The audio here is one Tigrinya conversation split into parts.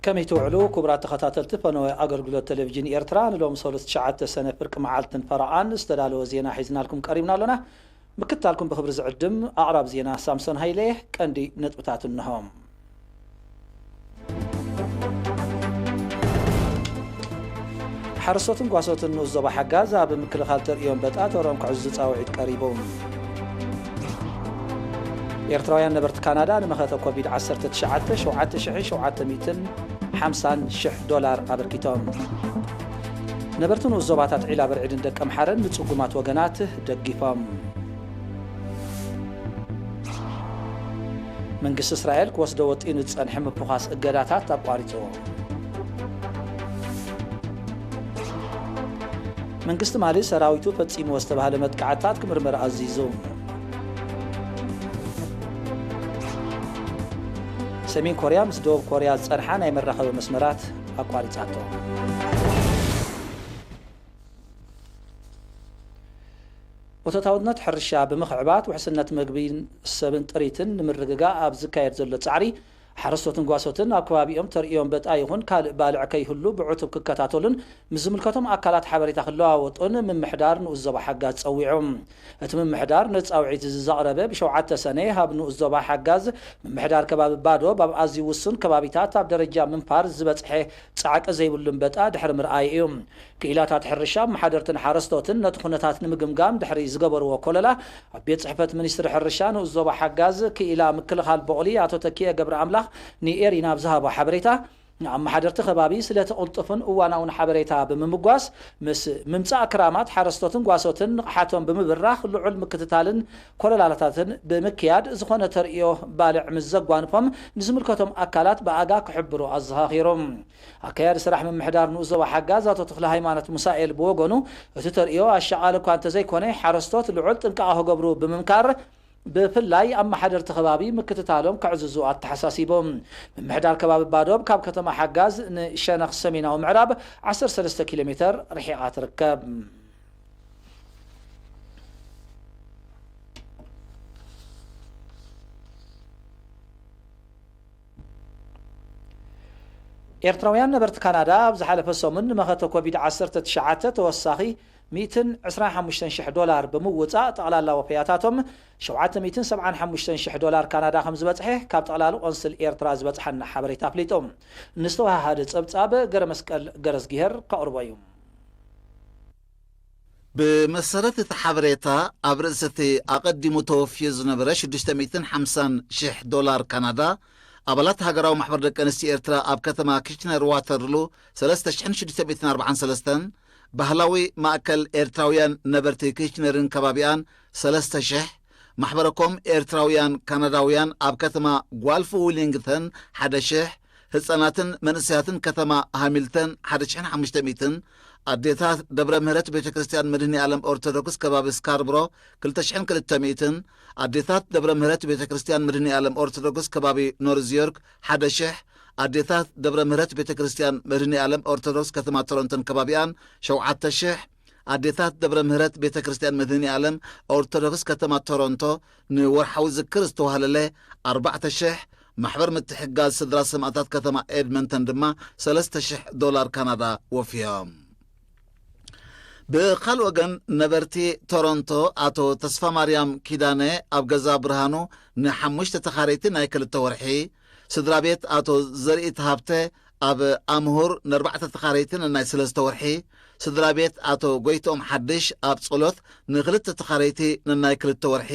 ከመይ ትውዕሉ ክቡራት ተኸታተልቲ ፈነወ ኣገልግሎት ቴሌቪዥን ኤርትራ፣ ንሎም ሰሉስ ትሽዓተ ሰነ ፍርቂ መዓልትን ፈረቓን ዝተዳለወ ዜና ሒዝናልኩም ቀሪብና ኣሎና። ምክታልኩም ብኽብሪ ዝዕድም ኣቕራብ ዜና ሳምሶን ሃይለ። ቀንዲ ነጥብታት እንሆ። ሓረስቶትን ጓሶትን ንኡስ ዞባ ሓጋዝ ኣብ ምክልኻል ተርእዮ ኣንበጣ ተርኦም ክዕዙ ጻውዒት ቀሪቡ። ኤርትራውያን ነበርቲ ካናዳ ንመኸተ ኮቪድ ዓሰርተ ትሽዓተ ሸውዓተ ሽሕ ሸውዓተ ሚእትን ሓምሳን ሽሕ ዶላር ኣበርኪቶም። ነበርቲ ንኡስ ዞባታት ዒላ በርዒድን ደቀምሓረን ንጽጉማት ወገናት ደጊፎም። መንግስቲ እስራኤል ክወስዶ ወጢኑ ዝጸንሐ ምፍዃስ እገዳታት ኣቋሪጹ። መንግስቲ ማሊ ሰራዊቱ ፈጺምዎ ዝተባህለ መጥቃዕትታት ክምርመር ኣዚዙ። ሰሜን ኮርያ ምስ ደቡብ ኮርያ ዝጸንሓ ናይ መራኸቢ መስመራት ኣቋሪጻቶ። እቶታውነት ሕርሻ ብምኽዕባት ውሕስነት ምግቢን ሰብን ጥሪትን ንምርግጋእ ኣብ ዝካየድ ዘሎ ጻዕሪ፣ ሓረስቶትን ጓሶትን ኣብ ከባቢኦም ተርእዮ ኣንበጣ ይኹን ካልእ ባልዕ ከይህሉ ብዕቱብ ክከታተሉን ምስ ዝምልከቶም ኣካላት ሓበሬታ ክለዋወጡን ምምሕዳር ንኡስ ዞባ ሓጋዝ ጸዊዑ። እቲ ምምሕዳር ነዚ ጻውዒት እዚ ዘቕረበ ብሸውዓተ ሰነ ኣብ ንኡስ ዞባ ሓጋዝ ምምሕዳር ከባቢ ባዶብ ኣብ ኣዝዩ ውሱን ከባቢታት ኣብ ደረጃ ምንፋር ዝበጽሐ ጻዕቂ ዘይብሉ ኣንበጣ ድሕሪ ምርኣዩ እዩ። ክኢላታት ሕርሻ፣ ኣመሓደርትን ሓረስቶትን ነቲ ኩነታት ንምግምጋም ድሕሪ ዝገበርዎ ኮለላ፣ ኣብ ቤት ጽሕፈት ሚኒስትሪ ሕርሻ ንኡስ ዞባ ሓጋዝ ክኢላ ምክልኻል ቦቕሊ ኣቶ ተኪኤ ገብረ ኣምላኽ ንኤሪና ኣብ ዝሃቦ ሓበሬታ፣ ንኣመሓደርቲ ከባቢ ስለቲ ቅልጡፍን እዋናውን ሓበሬታ ብምምጓስ፣ ምስ ምምጻእ ክራማት ሓረስቶትን ጓሶትን ንቕሓቶም ብምብራኽ ልዑል ምክትታልን ኮለላታትን ብምክያድ፣ ዝኾነ ተርእዮ ባልዕ ምስ ዘጓንፎም ንዝምልከቶም ኣካላት ብኣጋ ክሕብሩ ኣዘኻኺሩ። ኣካያዲ ስራሕ ምምሕዳር ንኡስ ዞባ ሓጋዝ ኣቶ ተኽለ ሃይማኖት ሙሳኤል ብወገኑ፣ እቲ ተርእዮ ኣሻቓሊ እኳ እንተዘይኮነ፣ ሓረስቶት ልዑል ጥንቃቐ ክገብሩ ብምምካር፣ ብፍላይ ኣመሓደርቲ ከባቢ ምክትታሎም ከዕዝዙ ኣተሓሳሲቡ። ምምሕዳር ከባቢ ባዶብ ካብ ከተማ ሓጋዝ ንሸነኽ ሰሜናዊ ምዕራብ ዓሰርተ ሰለስተ ኪሎ ሜተር ርሒቓ ትርከብ። ኤርትራውያን ነበርቲ ካናዳ ኣብ ዝሓለፈ ሰሙን ንመኸተ ኮቪድ ዓሰርተ ትሽዓተ ተወሳኺ ሚእትን ዕስራን ሓሙሽተን ሽሕ ዶላር ብምውጻእ፣ ጠቕላላ ወፈያታቶም ሸውዓተ ሚእትን ሰብዓን ሓሙሽተን ሽሕ ዶላር ካናዳ ከም ዝበጽሐ ካብ ጠቕላሊ ቆንስል ኤርትራ ዝበጽሓና ሓበሬታ ኣፍሊጡ። ንዝተወሃሃደ ጸብጻብ ገረመስቀል ገረዝጊሄር ከቕርቦ እዩ። ብመሰረት እቲ ሓበሬታ፣ ኣብ ርእሲ እቲ ኣቐዲሙ ተወፍዩ ዝነበረ ሽዱሽተ ሚእትን ሓምሳን ሽሕ ዶላር ካናዳ፣ ኣባላት ሃገራዊ ማሕበር ደቂ ኣንስትዮ ኤርትራ ኣብ ከተማ ኪችነር ዋተርሉ ሰለስተ ሽሕን ሽዱሽተ ሚእትን ኣርባዓን ሰለስተን፣ ባህላዊ ማእከል ኤርትራውያን ነበርቲ ኪችነርን ከባቢኣን ሰለስተ ሽሕ፣ ማሕበረኮም ኤርትራውያን ካናዳውያን ኣብ ከተማ ጓልፍ ዊሊንግተን ሓደ ሽሕ፣ ህጻናትን መንእሰያትን ከተማ ሃሚልተን ሓደ ሽሕን ሓሙሽተ ሚእትን፣ ኣዴታት ደብረ ምህረት ቤተ ክርስቲያን መድህኒ ዓለም ኦርቶዶክስ ከባቢ ስካርብሮ ክልተ ሽሕን ክልተ ሚእትን፣ ኣዴታት ደብረ ምህረት ቤተ ክርስቲያን መድህኒ ዓለም ኦርቶዶክስ ከባቢ ኖርዝ ዮርክ ሓደ ሽሕ፣ ኣዴታት ደብረ ምህረት ቤተ ክርስቲያን መድህኒ ዓለም ኦርቶዶክስ ከተማ ቶሮንቶን ከባቢኣን ሸውዓተ ሽሕ፣ ኣዴታት ደብረ ምህረት ቤተ ክርስቲያን መድህኒ ዓለም ኦርቶዶክስ ከተማ ቶሮንቶ ንወርሓዊ ዝክር ዝተዋህለለ ኣርባዕተ ሽሕ፣ ማሕበር ምትሕግጋዝ ስድራ ሰማእታት ከተማ ኤድመንተን ድማ ሰለስተ ሽሕ ዶላር ካናዳ ወፍዮም። ብኻልእ ወገን፣ ነበርቲ ቶሮንቶ ኣቶ ተስፋ ማርያም ኪዳነ ኣብ ገዛ ብርሃኑ ንሓሙሽተ ተኻረይቲ ናይ ክልተ ወርሒ፣ ስድራ ቤት ኣቶ ዘርኢ ተሃብተ ኣብ ኣምሁር ንኣርባዕተ ተኻረይቲ ነናይ ሰለስተ ወርሒ፣ ስድራ ቤት ኣቶ ጎይትኦም ሓድሽ ኣብ ጸሎት ንኽልተ ተኻረይቲ ነናይ ክልተ ወርሒ፣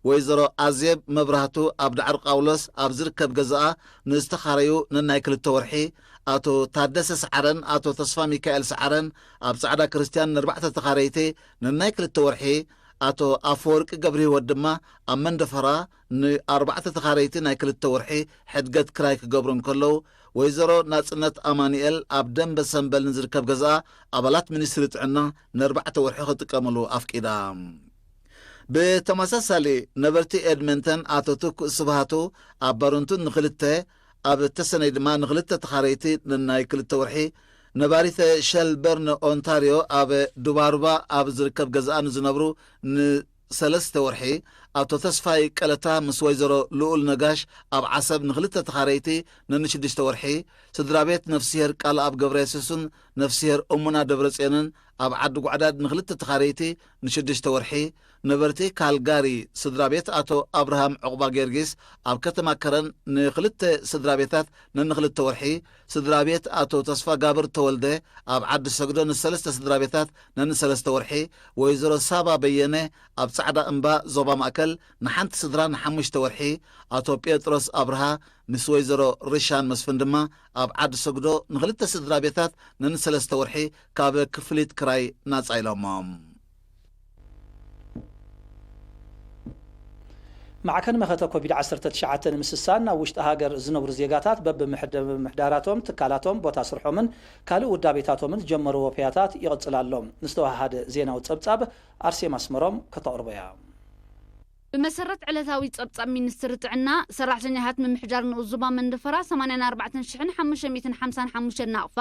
ወይዘሮ ኣዜብ መብራህቱ ኣብ ዳዕሮ ቃውሎስ ኣብ ዝርከብ ገዛኣ ንዝተኻረዩ ነናይ ክልተ ወርሒ፣ ኣቶ ታደሰ ሰዓረን ኣቶ ተስፋ ሚካኤል ሰዓረን ኣብ ጻዕዳ ክርስትያን ንኣርባዕተ ተኻረይቲ ነናይ ክልተ ወርሒ፣ ኣቶ ኣፈወርቂ ገብረህይወት ድማ ኣብ መንደፈራ ንኣርባዕተ ተኻረይቲ ናይ ክልተ ወርሒ ሕድገት ክራይ ክገብሩ እንከለዉ፣ ወይዘሮ ናጽነት ኣማኑኤል ኣብ ደንበ ሰምበል ንዝርከብ ገዛኣ ኣባላት ሚኒስትሪ ጥዕና ንኣርባዕተ ወርሒ ክጥቀምሉ ኣፍቂዳ። ብተመሳሳሊ፣ ነበርቲ ኤድመንተን ኣቶ ትኩእ ስብሃቱ ኣብ ባረንቱ ንኽልተ፣ ኣብ ተሰነይ ድማ ንኽልተ ተኻረይቲ ንናይ ክልተ ወርሒ፣ ነባሪተ ሸልበርን ኦንታርዮ ኣብ ዱባሩባ ኣብ ዝርከብ ገዛኣ ንዝነብሩ ንሰለስተ ወርሒ፣ ኣቶ ተስፋይ ቀለታ ምስ ወይዘሮ ልኡል ነጋሽ ኣብ ዓሰብ ንኽልተ ተኻረይቲ ነንሽዱሽተ ወርሒ፣ ስድራ ቤት ነፍስሄር ቃልኣብ ገብረየሱስን ነፍስሄር እሙና ደብረጽዮንን ኣብ ዓዲ ጓዕዳድ ንኽልተ ተኻረይቲ ንሽዱሽተ ወርሒ፣ ነበርቲ ካልጋሪ ስድራ ቤት ኣቶ ኣብርሃም ዕቑባ ጊዮርጊስ ኣብ ከተማ ከረን ንኽልተ ስድራ ቤታት ነንኽልተ ወርሒ፣ ስድራ ቤት ኣቶ ተስፋጋብር ተወልደ ኣብ ዓዲ ሰግዶ ንሰለስተ ስድራ ቤታት ነንሰለስተ ወርሒ፣ ወይዘሮ ሳባ በየነ ኣብ ጻዕዳ እምባ ዞባ ማእከል ንሓንቲ ስድራ ንሓሙሽተ ወርሒ፣ ኣቶ ጴጥሮስ ኣብርሃ ምስ ወይዘሮ ርሻን መስፍን ድማ ኣብ ዓዲ ሰግዶ ንኽልተ ስድራ ቤታት ነንሰለስተ ወርሒ ካብ ክፍሊት ክራይ ናጻ ኢሎሞም። ማዕከን መኸተ ኮቪድ ዓሰርተ ትሽዓተ ንምስሳን ኣብ ውሽጢ ሃገር ዝነብሩ ዜጋታት በብምሕድ-፣ ምሕዳራቶም፣ ትካላቶም፣ ቦታ ስርሖምን ካልእ ውዳቤታቶምን ዝጀመርዎ ወፈያታት ይቕጽል ኣሎ። ንዝተወሃሃደ ዜናዊ ጸብጻብ ኣርሴማ ኣስመሮም ከተቕርቦ እያ። ብመሰረት ዕለታዊ ጸብጻብ ሚኒስትሪ ጥዕና፣ ሰራሕተኛታት ምምሕዳር ንኡስ ዞባ መንደፈራ ሰማንያን ኣርባዕተን ሽሕን ሓሙሽተ ሚእትን ሓምሳን ሓሙሽተን ናቕፋ፣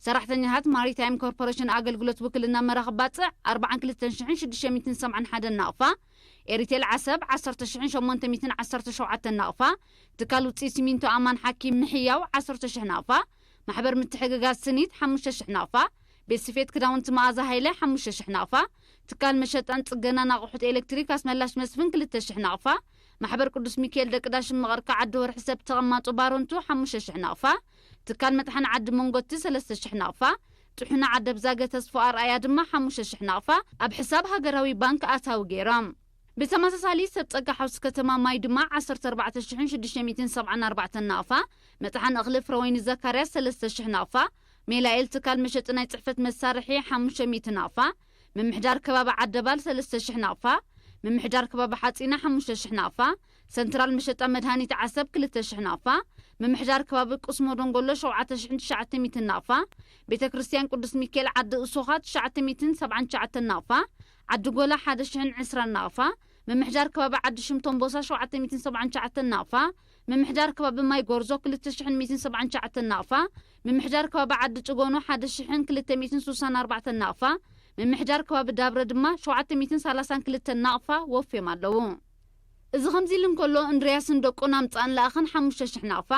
ሰራሕተኛታት ማሪታይም ኮርፖሬሽን ኣገልግሎት ውክልና መራኽብ ባጽዕ ኣርባዓን ክልተን ሽሕን ሽዱሽተ ሚእትን ሰብዓን ሓደን ናቕፋ፣ ኤሪቴል ዓሰብ ዓሰርተ ሽሕን ሸሞንተ ሚእትን ዓሰርተ ሸውዓተን ናቕፋ፣ ትካል ውጽኢት ሲሚንቶ ኣማን ሓኪም ምሕያው ዓሰርተ ሽሕ ናቕፋ፣ ማሕበር ምትሕግጋዝ ስኒት ሓሙሽተ ሽሕ ናቕፋ፣ ቤት ስፌት ክዳውንቲ መኣዛ ሃይለ ሓሙሽተ ሽሕ ናቕፋ፣ ትካል መሸጣን ጽገናን ኣቑሑት ኤሌክትሪክ ኣስመላሽ መስፍን ክልተ ሽሕ ናቕፋ፣ ማሕበር ቅዱስ ሚካኤል ደቂ ዳሽን መቐርካ ዓዲ ወርሒ ሰብ ተቐማጦ ባረንቱ ሓሙሽተ ሽሕ ናቕፋ፣ ትካል መጥሓን ዓዲ መንጎቲ ሰለስተ ሽሕ ናቕፋ፣ ጥሑና ዓዲ ኣብዛገ ተስፎ ኣርኣያ ድማ ሓሙሽተ ሽሕ ናቕፋ ኣብ ሕሳብ ሃገራዊ ባንክ ኣታዊ ገይሮም። ብተመሳሳሊ ሰብ ጸጋ ሓውሲ ከተማ ማይ ድማ ዓሰርተ ኣርባዕተ ሽሕን ሽዱሽተ ሚእትን ሰብዓን ኣርባዕተን ናቕፋ፣ መጥሓን እኽሊ ፍረወይኒ ዘካርያስ ሰለስተ ሽሕ ናቕፋ፣ ሜላኤል ትካል መሸጢ ናይ ጽሕፈት መሳርሒ ሓሙሽተ ሚእቲ ናቕፋ፣ ምምሕዳር ከባቢ ዓደባል ሰለስተ ሽሕ ናቕፋ፣ ምምሕዳር ከባቢ ሓጺና ሓሙሽተ ሽሕ ናቕፋ፣ ሰንትራል መሸጣ መድሃኒት ዓሰብ ክልተ ሽሕ ናቕፋ፣ ምምሕዳር ከባቢ ቁስሞ ደንጎሎ ሸውዓተ ሽሕን ትሽዓተ ሚእትን ናቕፋ፣ ቤተ ክርስቲያን ቅዱስ ሚካኤል ዓዲ እሶኻ ትሽዓተ ሚእትን ሰብዓን ትሽዓተን ናቕፋ፣ ዓዲ ጎላ ሓደ ሽሕን ዕስራን ናቕፋ፣ ምምሕዳር ከባቢ ዓዲ ሽምቶምቦሳ ሸውዓተ ሚእትን ሰብዓን ትሽዓተን ናቕፋ፣ ምምሕዳር ከባቢ ማይ ጎርዞ ክልተ ሽሕን ሚእትን ሰብዓን ትሽዓተን ናቕፋ፣ ምምሕዳር ከባቢ ዓዲ ጭጎኖ ሓደ ሽሕን ክልተ ሚእትን ስሳን ኣርባዕተን ናቕፋ፣ ምምሕዳር ከባቢ ዳብረ ድማ ሸውዓተ ሚእትን ሰላሳን ክልተን ናቕፋ ወፍዮም ኣለዉ። እዚ ከምዚ ኢሉ እንከሎ፣ እንድርያስን ደቁን ኣምጻእን ለኣኽን ሓሙሽተ ሽሕ ናቕፋ፣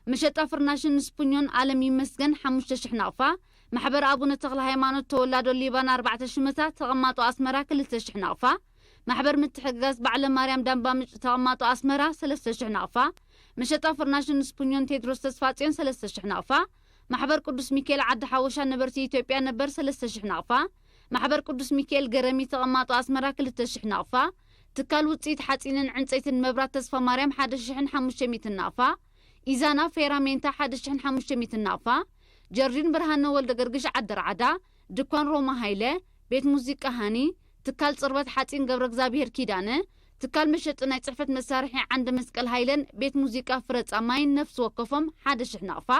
መሸጣ ፍርናሽን ስፑኞን ኣለም ይመስገን ሓሙሽተ ሽሕ ናቕፋ፣ ማሕበር ኣቡነ ተኽለ ሃይማኖት ተወላዶ ሊባን ኣርባዕተ ሽመታ ተቐማጦ ኣስመራ ክልተ ሽሕ ናቕፋ፣ ማሕበር ምትሕግጋዝ ባዕለ ማርያም ዳምባ ምጭ ተቐማጦ ኣስመራ ሰለስተ ሽሕ ናቕፋ፣ መሸጣ ፍርናሽን ስፑኞን ቴድሮስ ተስፋጽዮን ሰለስተ ሽሕ ናቕፋ፣ ማሕበር ቅዱስ ሚካኤል ዓዲ ሓወሻ ነበርቲ ኢትዮጵያ ነበር ሰለስተ ሽሕ ናቕፋ፣ ማሕበር ቅዱስ ሚካኤል ገረሚ ተቐማጦ ኣስመራ ክልተ ሽሕ ናቕፋ፣ ትካል ውጽኢት ሓጺንን ዕንጸይትን መብራት ተስፋ ማርያም ሓደ ሽሕን ሓሙሽተ ሚእትን ናቕፋ፣ ኢዛና ፌራሜንታ ሓደ ሽሕን ሓሙሽተ ሚእትን ናቕፋ፣ ጀርዲን ብርሃነ ወልደ ገርግሽ ዓዲ ርዓዳ፣ ድኳን ሮማ ሃይለ፣ ቤት ሙዚቃ ሃኒ፣ ትካል ጽርበት ሓጺን ገብረ እግዚኣብሄር ኪዳነ፣ ትካል መሸጢ ናይ ጽሕፈት መሳርሒ ዓንደ መስቀል ሃይለን ቤት ሙዚቃ ፍረ ጻማይን ነፍሲ ወከፎም ሓደ ሽሕ ናቕፋ፣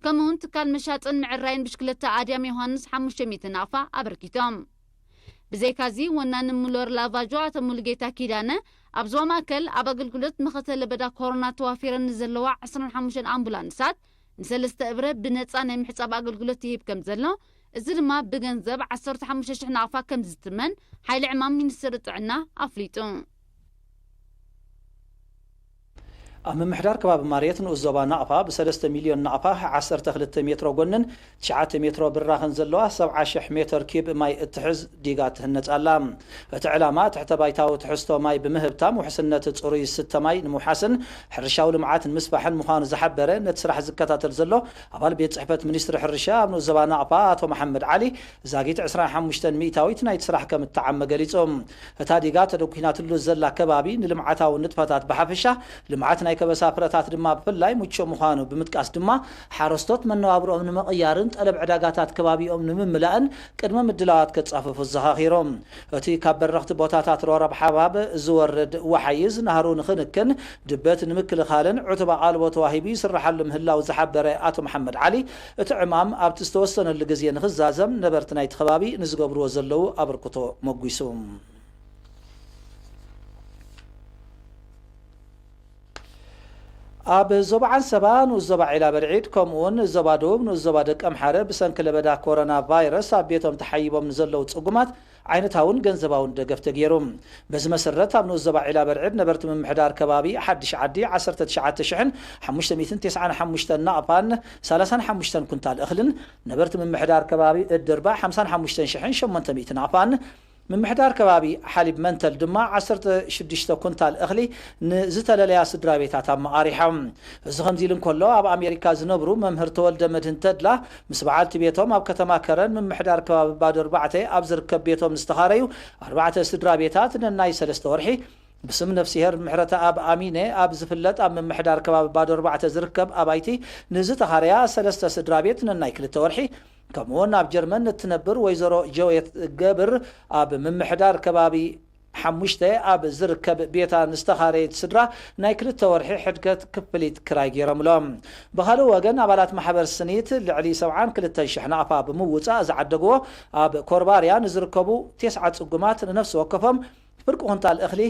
ከምኡውን ትካል መሻጥን ምዕራይን ብሽክለታ ኣድያም ዮሃንስ ሓሙሽተ ሚእቲ ናቕፋ ኣበርኪቶም። ብዘይካዚ፣ ወናኒ ሙለር ላቫጆ ኣቶ ሙሉጌታ ኪዳነ፣ ኣብ ዞባ ማእከል ኣብ ኣገልግሎት መኸተ ለበዳ ኮሮና ተዋፊረን ንዘለዋ ዕስራን ሓሙሽተን ኣምቡላንሳት ንሰለስተ እብረ ብነጻ ናይ ምሕጻብ ኣገልግሎት ይህብ ከም ዘሎ፣ እዚ ድማ ብገንዘብ ዓሰርተ ሓሙሽተ ሽሕ ናቕፋ ከም ዝትመን ሓይሊ ዕማም ሚኒስትሪ ጥዕና ኣፍሊጡ። ኣብ ምምሕዳር ከባቢ ማርየት ንኡስ ዞባ ናቕፋ ብሰለስተ ሚልዮን ናቕፋ ዓሰርተ ክልተ ሜትሮ ጎንን ትሽዓተ ሜትሮ ብራኽን ዘለዋ ሰብዓ ሽሕ ሜትር ኪብ ማይ እትሕዝ ዲጋ ትህነጽ ኣላ። እቲ ዕላማ ትሕተ ባይታዊ ትሕዝቶ ማይ ብምህብታም ውሕስነት ጽሩይ ዝስተ ማይ ንምውሓስን ሕርሻዊ ልምዓት ንምስፋሕን ምዃኑ ዝሓበረ ነቲ ስራሕ ዝከታተል ዘሎ ኣባል ቤት ጽሕፈት ሚኒስትሪ ሕርሻ ኣብ ንኡስ ዞባ ናቕፋ ኣቶ መሓመድ ዓሊ፣ ዛጊት ዕስራን ሓሙሽተን ሚእታዊት ናይቲ ስራሕ ከም እተዓመ ገሊጹ። እታ ዲጋ ተደኲናትሉ ዘላ ከባቢ ንልምዓታዊ ንጥፈታት ብሓፈሻ፣ ልምዓት ናይ ከበሳ ፍረታት ድማ ብፍላይ ምቹእ ምዃኑ ብምጥቃስ ድማ፣ ሓረስቶት መነባብሮኦም ንምቕያርን ጠለብ ዕዳጋታት ከባቢኦም ንምምላእን ቅድመ ምድላዋት ከጻፍፉ ኣዘኻኺሮም። እቲ ካብ በረኽቲ ቦታታት ሮረብ ሓባብ ዝወርድ ወሓይዝ ናህሩ ንኽንክን፣ ድበት ንምክልኻልን ዕቱብ ኣቓልቦ ተዋሂቡ ይስርሓሉ ምህላው ዝሓበረ ኣቶ መሓመድ ዓሊ፣ እቲ ዕማም ኣብቲ ዝተወሰነሉ ግዜ ንኽዛዘም ነበርቲ ናይቲ ከባቢ ንዝገብርዎ ዘለዉ ኣበርክቶ መጒሱ። ኣብ ዞባ ዓንሰባ፣ ንኡስ ዞባ ዒላ በርዒድ፣ ከምኡውን ዞባ ደቡብ፣ ንኡስ ዞባ ደቀምሓረ ብሰንኪ ለበዳ ኮሮና ቫይረስ ኣብ ቤቶም ተሓይቦም ንዘለዉ ጽጉማት ዓይነታውን ገንዘባውን ደገፍ ተገይሩ። በዚ መሰረት፣ ኣብ ንኡስ ዞባ ዒላ በርዒድ ነበርቲ ምምሕዳር ከባቢ ሓድሽ ዓዲ ዓሰርተ ትሽዓተ ሽሕን ሓሙሽተ ሚእትን ተስዓን ሓሙሽተን ናቕፋን ሰላሳን ሓሙሽተን ኩንታል እኽልን፣ ነበርቲ ምምሕዳር ከባቢ እድርባ ሓምሳን ሓሙሽተን ሽሕን ሸሞንተ ሚእቲ ናቕፋን፣ ምምሕዳር ከባቢ ሓሊብ መንተል ድማ ዓሰርተ ሽዱሽተ ኩንታል እኽሊ ንዝተለለያ ስድራ ቤታት ኣመቓሪሖም። እዚ ከምዚ ኢሉ እንከሎ፣ ኣብ ኣሜሪካ ዝነብሩ መምህር ተወልደ መድህን ተድላ ምስ በዓልቲ ቤቶም ኣብ ከተማ ከረን ምምሕዳር ከባቢ ባዶ ኣርባዕተ ኣብ ዝርከብ ቤቶም ዝተኻረዩ ኣርባዕተ ስድራ ቤታት ነናይ ሰለስተ ወርሒ ብስም ነፍስሄር ምሕረተኣብ ኣሚነ ኣብ ዝፍለጥ ኣብ ምምሕዳር ከባቢ ባዶ ኣርባዕተ ዝርከብ ኣባይቲ ንዝተኻረያ ሰለስተ ስድራ ቤት ነናይ ክልተ ወርሒ፣ ከምኡውን ኣብ ጀርመን እትነብር ወይዘሮ ጀውየት ገብር ኣብ ምምሕዳር ከባቢ ሓሙሽተ ኣብ ዝርከብ ቤታ ንዝተኻረየት ስድራ ናይ ክልተ ወርሒ ሕድገት ክፍሊት ክራይ ገይሮምሎም። ብኻልእ ወገን፣ ኣባላት ማሕበር ስኒት ልዕሊ ሰብዓን ክልተን ሽሕ ናቕፋ ብምውጻእ ዝዓደግዎ ኣብ ኮርባርያ ንዝርከቡ ቴስዓ ጽጉማት ንነፍሲ ወከፎም ፍርቂ ኩንታል እኽሊ፣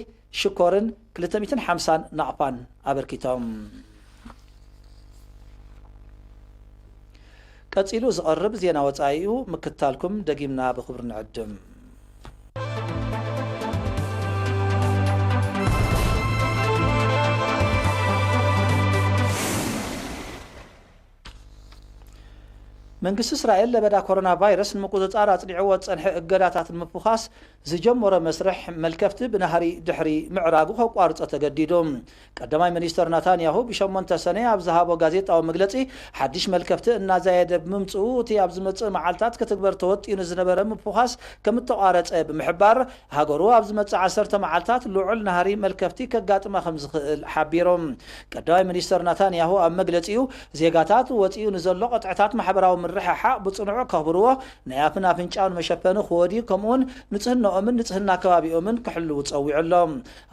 ሽኮርን ክልተ ሚእትን ሓምሳን ናቕፋን ኣበርኪቶም። ቀጺሉ ዝቐርብ ዜና ወጻኢ እዩ። ምክትታልኩም ደጊምና ብኽብሪ ንዕድም። መንግስቲ እስራኤል ለበዳ ኮሮና ቫይረስ ንምቁጽጻር ኣጽኒዕዎ ዝጸንሐ እገዳታት ንምፍዃስ ዝጀመሮ መስርሕ መልከፍቲ ብናህሪ ድሕሪ ምዕራጉ ከቋርጾ ተገዲዱ። ቀዳማይ ሚኒስተር ናታንያሁ ብሸሞንተ ሰነ ኣብ ዝሃቦ ጋዜጣዊ መግለጺ፣ ሓድሽ መልከፍቲ እናዛየደ ብምምጽኡ፣ እቲ ኣብ ዝመጽእ መዓልታት ክትግበር ተወጢኑ ዝነበረ ምፍዃስ ከም እተቋረጸ ብምሕባር፣ ሃገሩ ኣብ ዝመጽእ ዓሰርተ መዓልታት ልዑል ናህሪ መልከፍቲ ከጋጥማ ከም ዝኽእል ሓቢሩ። ቀዳማይ ሚኒስተር ናታንያሁ ኣብ መግለጺኡ፣ ዜጋታት ወጺኡ ንዘሎ ቅጥዕታት ማሕበራዊ ምርሕሓቕ ብጽኑዕ ከኽብርዎ፣ ናይ ኣፍን ኣፍንጫን መሸፈኒ ክወድዩ፣ ከምኡውን ንጽህናኦምን ንጽህና ከባቢኦምን ክሕልዉ ጸዊዑ ኣሎ።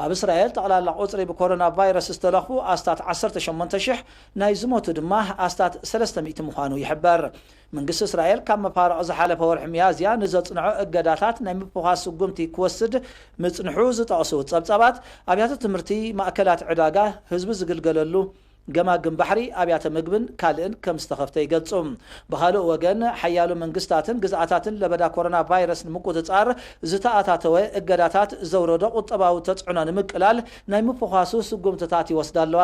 ኣብ እስራኤል ጠቕላላ ቁጽሪ ብኮሮና ቫይረስ ዝተለኽፉ ኣስታት ዓሰርተ ሸሞንተ ሽሕ፣ ናይ ዝሞቱ ድማ ኣስታት ሰለስተ ሚእቲ ምዃኑ ይሕበር። መንግስቲ እስራኤል ካብ መፋርቕ ዝሓለፈ ወርሒ ሚያዝያ ንዘጽንዖ እገዳታት ናይ ምፍዃስ ስጉምቲ ክወስድ ምጽንሑ ዝጠቕሱ ጸብጻባት፣ ኣብያተ ትምህርቲ፣ ማእከላት ዕዳጋ፣ ህዝቢ ዝግልገለሉ፣ ገማግም ባሕሪ፣ ኣብያተ ምግብን ካልእን ከም ዝተኸፍተ ይገልጹ። ብኻልእ ወገን፣ ሓያሎ መንግስታትን ግዝኣታትን ለበዳ ኮሮና ቫይረስ ንምቁጽጻር ዝተኣታተወ እገዳታት ዘውረዶ ቁጠባዊ ተጽዕኖ ንምቅላል ናይ ምፍዃሱ ስጉምትታት ይወስዳ ኣለዋ።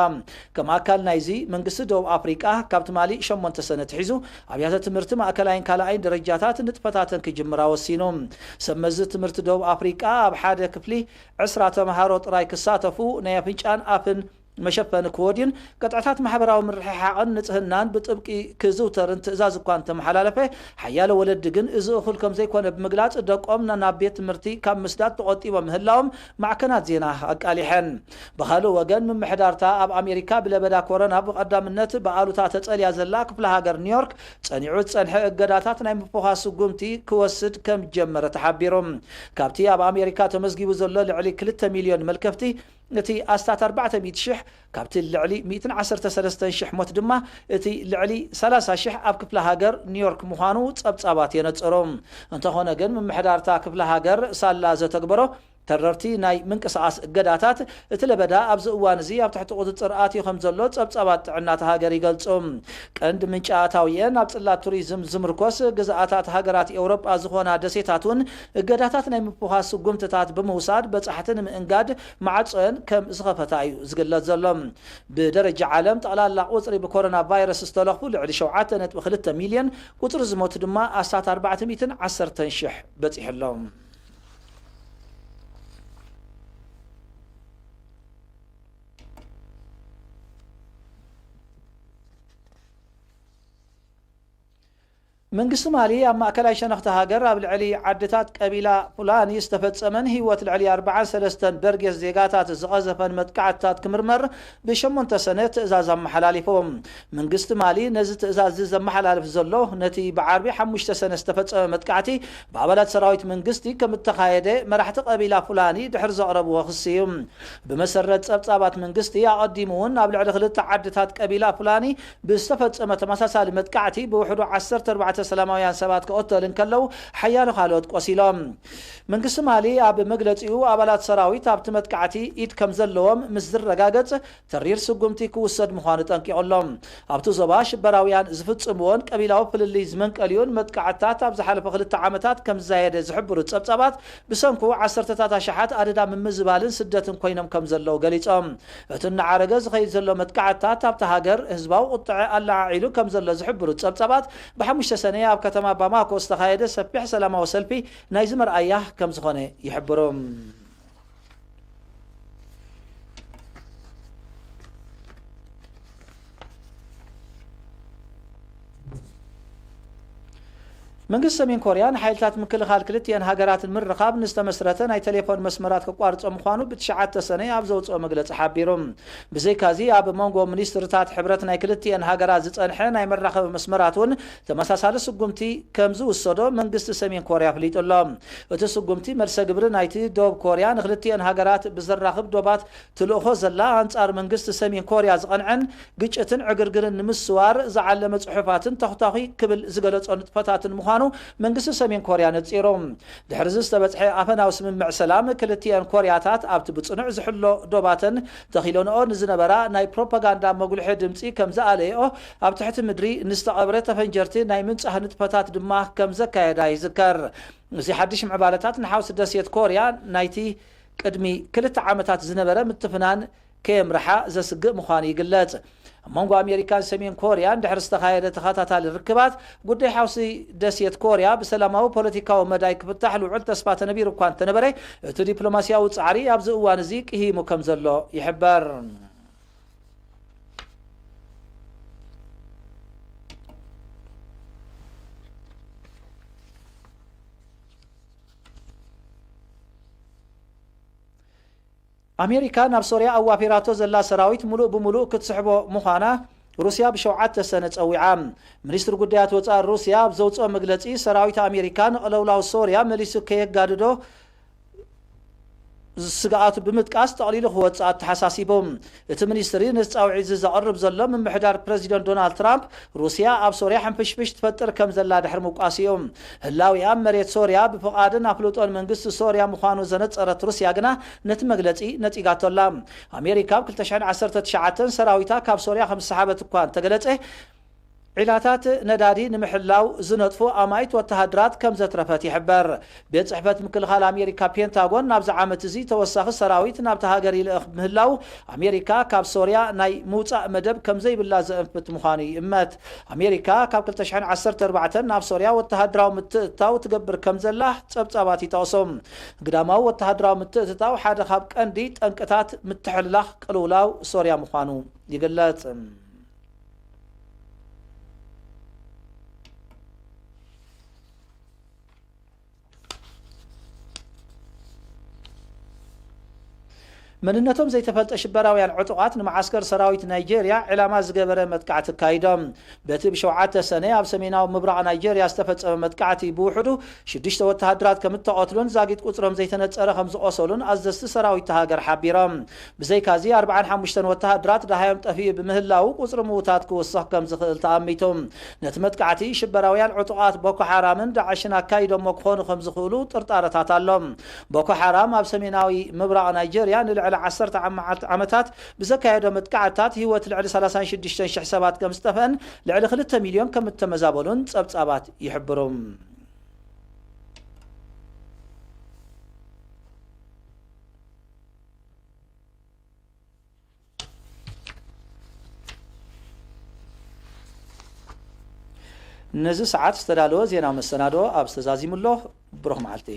ከም ኣካል ናይዚ፣ መንግስቲ ደቡብ ኣፍሪቃ ካብ ትማሊ ሸሞንተ ሰነ ኣትሒዙ ኣብያተ ትምህርቲ ማእከላይን ካልኣይን ደረጃታት ንጥፈታተን ክጅምራ ወሲኑ። ሰብ መዚ ትምህርቲ ደቡብ ኣፍሪቃ ኣብ ሓደ ክፍሊ ዕስራ ተምሃሮ ጥራይ ክሳተፉ፣ ናይ ኣፍንጫን ኣፍን መሸፈኒ ክወድዩን ቅጥዕታት ማሕበራዊ ምርሕሓቕን ንጽህናን ብጥብቂ ክዝውተርን ትእዛዝ እኳ እንተመሓላለፈ፣ ሓያሎ ወለዲ ግን እዚ እኹል ከም ዘይኮነ ብምግላጽ፣ ደቆም ናብ ቤት ትምህርቲ ካብ ምስዳድ ተቖጢቦም ምህላዎም ማዕከናት ዜና ኣቃሊሐን። ብኻልእ ወገን፣ ምምሕዳርታ ኣብ ኣሜሪካ ብለበዳ ኮሮና ብቐዳምነት ብኣሉታ ተጸልያ ዘላ ክፍለ ሃገር ኒውዮርክ፣ ጸኒዑ ዝጸንሐ እገዳታት ናይ ምፍዃስ ስጉምቲ ክወስድ ከም ጀመረ ተሓቢሩ። ካብቲ ኣብ ኣሜሪካ ተመዝጊቡ ዘሎ ልዕሊ ክልተ ሚልዮን መልከፍቲ፣ እቲ ኣስታት ኣርባዕተ ሚእቲ ሽሕ፣ ካብቲ ልዕሊ ሚእትን ዓሰርተ ሰለስተን ሽሕ ሞት ድማ፣ እቲ ልዕሊ ሰላሳ ሽሕ ኣብ ክፍለ ሃገር ኒውዮርክ ምዃኑ ጸብጻባት የነጽሩ። እንተኾነ ግን፣ ምምሕዳርታ ክፍለ ሃገር ሳላ ዘተግበሮ ተረርቲ ናይ ምንቅስቓስ እገዳታት፣ እቲ ለበዳ ኣብዚ እዋን እዚ ኣብ ትሕቲ ቁጽጽር ኣትዩ ከም ዘሎ ጸብጻባት ጥዕና እታ ሃገር ይገልጹ። ቀንዲ ምንጪ ኣታዊአን ኣብ ጽላት ቱሪዝም ዝምርኮስ ግዝኣታት ሃገራት ኤውሮጳ ዝኾና ደሴታት እውን እገዳታት ናይ ምፍዃስ ስጉምትታት ብምውሳድ በጻሕቲ ንምእንጋድ ማዕጾአን ከም ዝኸፈታ እዩ ዝግለጽ ዘሎ። ብደረጃ ዓለም ጠቕላላ ቁጽሪ ብኮሮና ቫይረስ ዝተለኽፉ ልዕሊ ሸውዓተ ነጥቢ ክልተ ሚልዮን፣ ቁጽሪ ዝሞቱ ድማ ኣስታት ኣርባዕተ ሚእትን ዓሰርተን ሽሕ በጺሑ ኣሎ። መንግስቲ ማሊ ኣብ ማእከላይ ሸነኽቲ ሃገር ኣብ ልዕሊ ዓድታት ቀቢላ ፉላኒ ዝተፈጸመን ህይወት ልዕሊ ኣርባዓን ሰለስተን በርጌስ ዜጋታት ዝቐዘፈን መጥቃዕትታት ክምርመር ብሸሞንተ ሰነ ትእዛዝ ኣመሓላሊፉ። መንግስቲ ማሊ ነዚ ትእዛዝ እዚ ዘመሓላልፍ ዘሎ፣ ነቲ ብዓርቢ ሓሙሽተ ሰነ ዝተፈጸመ መጥቃዕቲ ብኣባላት ሰራዊት መንግስቲ ከም እተኻየደ መራሕቲ ቀቢላ ፉላኒ ድሕሪ ዘቕረብዎ ክሲ እዩ። ብመሰረት ጸብጻባት መንግስቲ፣ ኣቐዲሙ እውን ኣብ ልዕሊ ክልተ ዓድታት ቀቢላ ፉላኒ ብዝተፈጸመ ተመሳሳሊ መጥቃዕቲ ብውሕዱ ዓሰርተ ኣርባዕተ ሰላማውያን ሰባት ክቐተሉ እንከለዉ፣ ሓያሎ ካልኦት ቆሲሎም። መንግስቲ ማሊ ኣብ መግለጺኡ፣ ኣባላት ሰራዊት ኣብቲ መጥቃዕቲ ኢድ ከም ዘለዎም ምስ ዝረጋገጽ፣ ተሪር ስጉምቲ ክውሰድ ምዃኑ ጠንቂቑ ኣሎ። ኣብቲ ዞባ ሽበራውያን ዝፍጽምዎን ቀቢላዊ ፍልልይ ዝመንቀልዩን መጥቃዕትታት ኣብ ዝሓለፈ ክልተ ዓመታት ከም ዝዛየደ ዝሕብሩ ጸብጻባት፣ ብሰንኩ ዓሰርተታት ኣሽሓት ኣደዳ ምምዝባልን ስደትን ኮይኖም ከም ዘለዉ ገሊጾም። እቲ እናዓረገ ዝኸይድ ዘሎ መጥቃዕትታት ኣብታ ሃገር ህዝባዊ ቁጥዐ ኣለዓዒሉ ከም ዘሎ ዝሕብሩ ጸብጻባት፣ ብሓሙሽተ ሰነ ኣብ ከተማ ባማኮ ዝተኻየደ ሰፊሕ ሰላማዊ ሰልፊ ናይዚ መርኣያ ከም ዝኾነ ይሕብሩ። መንግስቲ ሰሜን ኮርያ ንሓይልታት ምክልኻል ክልቲአን ሃገራት ንምርኻብ ንዝተመስረተ ናይ ቴሌፎን መስመራት ከቋርጾ ምዃኑ ብትሽዓተ ሰነ ኣብ ዘውጽኦ መግለጺ ሓቢሩ። ብዘይካዚ ኣብ መንጎ ሚኒስትርታት ሕብረት ናይ ክልቲአን ሃገራት ዝጸንሐ ናይ መራኸቢ መስመራት እውን ተመሳሳሊ ስጉምቲ ከም ዝውሰዶ መንግስቲ ሰሜን ኮርያ ኣፍሊጡ ኣሎ። እቲ ስጉምቲ መልሰ ግብሪ ናይቲ ደቡብ ኮርያ ንክልቲአን ሃገራት ብዘራኽብ ዶባት ትልእኾ ዘላ ኣንጻር መንግስቲ ሰሜን ኮርያ ዝቐንዐን ግጭትን ዕግርግርን ንምስዋር ዝዓለመ ጽሑፋትን ተኹታኺ ክብል ዝገለጾ ንጥፈታትን ምዃኑ መንግስቲ ሰሜን ኮርያ ነጺሩ። ድሕሪ እዚ ዝተበጽሐ ኣፈናዊ ስምምዕ ሰላም፣ ክልቲአን ኮርያታት ኣብቲ ብጽኑዕ ዝሕሎ ዶባተን ተኺሎንኦ ንዝነበራ ናይ ፕሮፓጋንዳ መጉልሒ ድምጺ ከም ዝኣለየኦ ኣብ ትሕቲ ምድሪ ንዝተቐብረ ተፈንጀርቲ ናይ ምንጻህ ንጥፈታት ድማ ከም ዘካየዳ ይዝከር። እዚ ሓድሽ ምዕባለታት ንሓውሲ ደሴት ኮርያ ናይቲ ቅድሚ ክልተ ዓመታት ዝነበረ ምትፍናን ከየምርሓ ዘስግእ ምዃኑ ይግለጽ። ኣብ መንጎ ኣሜሪካን ሰሜን ኮርያን ድሕሪ ዝተኻየደ ተኸታታሊ ርክባት፣ ጉዳይ ሓውሲ ደሴት ኮርያ ብሰላማዊ ፖለቲካዊ መዳይ ክፍታሕ ልዑል ተስፋ ተነቢሩ እኳ እንተነበረ፣ እቲ ዲፕሎማስያዊ ጻዕሪ ኣብዚ እዋን እዚ ቅሂሙ ከም ዘሎ ይሕበር። ኣሜሪካ ናብ ሶርያ ኣዋፊራቶ ዘላ ሰራዊት ምሉእ ብምሉእ ክትስሕቦ ምዃና ሩስያ ብሸውዓተ ሰነ ጸዊዓ። ሚኒስትሪ ጉዳያት ወጻኢ ሩስያ ኣብ ዘውጽኦ መግለጺ፣ ሰራዊት ኣሜሪካ ንቕልውላው ሶርያ መሊሱ ከየጋድዶ ስግኣቱ ብምጥቃስ ጠቕሊሉ ክወጽእ ኣተሓሳሲቡ። እቲ ሚኒስትሪ ነዚ ጻውዒት እዚ ዘቕርብ ዘሎ፣ ምምሕዳር ፕረዚደንት ዶናልድ ትራምፕ ሩስያ ኣብ ሶርያ ሕንፍሽፍሽ ትፈጥር ከም ዘላ ድሕሪ ምውቃሱ እዩ። ህላዊኣ መሬት ሶርያ ብፍቓድን ኣፍልጦን መንግስቲ ሶርያ ምዃኑ ዘነጸረት ሩስያ ግና ነቲ መግለጺ ነጺጋቶ ኣላ። ኣሜሪካ ኣብ ክልተ ሽሕን ዓሰርተ ትሽዓተን ሰራዊታ ካብ ሶርያ ከም ዝሰሓበት እኳ እንተገለጸ፣ ዒላታት ነዳዲ ንምሕላው ዝነጥፉ ኣማኢት ወተሃደራት ከም ዘትረፈት ይሕበር። ቤት ጽሕፈት ምክልኻል ኣሜሪካ ፔንታጎን ናብዚ ዓመት እዚ ተወሳኺ ሰራዊት ናብታ ሃገር ይልእኽ ምህላው፣ ኣሜሪካ ካብ ሶርያ ናይ ምውጻእ መደብ ከም ዘይብላ ዘእንፍት ምዃኑ ይእመት። ኣሜሪካ ካብ ክልተ ሽሕን ዓሰርተ ኣርባዕተን ናብ ሶርያ ወተሃደራዊ ምትእትታው ትገብር ከም ዘላ ጸብጻባት ይጠቕሱ። ግዳማዊ ወተሃደራዊ ምትእትታው ሓደ ካብ ቀንዲ ጠንቅታት ምትሕልላኽ ቅልውላው ሶርያ ምዃኑ ይግለጽ። መንነቶም ዘይተፈልጠ ሽበራውያን ዕጡቓት ንመዓስከር ሰራዊት ናይጄርያ ዕላማ ዝገበረ መጥቃዕቲ ኣካይዶም። በቲ ብሸውዓተ ሰነ ኣብ ሰሜናዊ ምብራቕ ናይጄርያ ዝተፈጸመ መጥቃዕቲ፣ ብውሕዱ ሽዱሽተ ወተሃደራት ከም እተቐትሉን ዛጊት ቁጽሮም ዘይተነጸረ ከም ዝቖሰሉን ኣዘዝቲ ሰራዊት እታ ሃገር ሓቢሮም። ብዘይካዚ፣ ኣርባዓን ሓሙሽተን ወተሃደራት ደሃዮም ጠፊኡ ብምህላዉ፣ ቁጽሪ ምዉታት ክውስኽ ከም ዝኽእል ተኣሚቱ። ነቲ መጥቃዕቲ ሽበራውያን ዕጡቓት ቦኮ ሓራምን ዳዕሽን ኣካይዶሞ ክኾኑ ከም ዝኽእሉ ጥርጣረታት ኣሎ። ቦኮ ሓራም ኣብ ሰሜናዊ ምብራቕ ናይጄርያ ንልዕሊ ዓሰርተ ዓመ-፣ ዓመታት ብዘካየዶ መጥቃዕትታት ህይወት ልዕሊ ሰላሳን ሽዱሽተን ሽሕ ሰባት ከም ዝጠፍአን ልዕሊ ክልተ ሚልዮን ከም እተመዛበሉን ጸብጻባት ይሕብሩ። ነዚ ሰዓት ዝተዳለወ ዜና መሰናዶ ኣብ ዝተዛዚሙ ኣሎ። ብሩኽ መዓልቲ።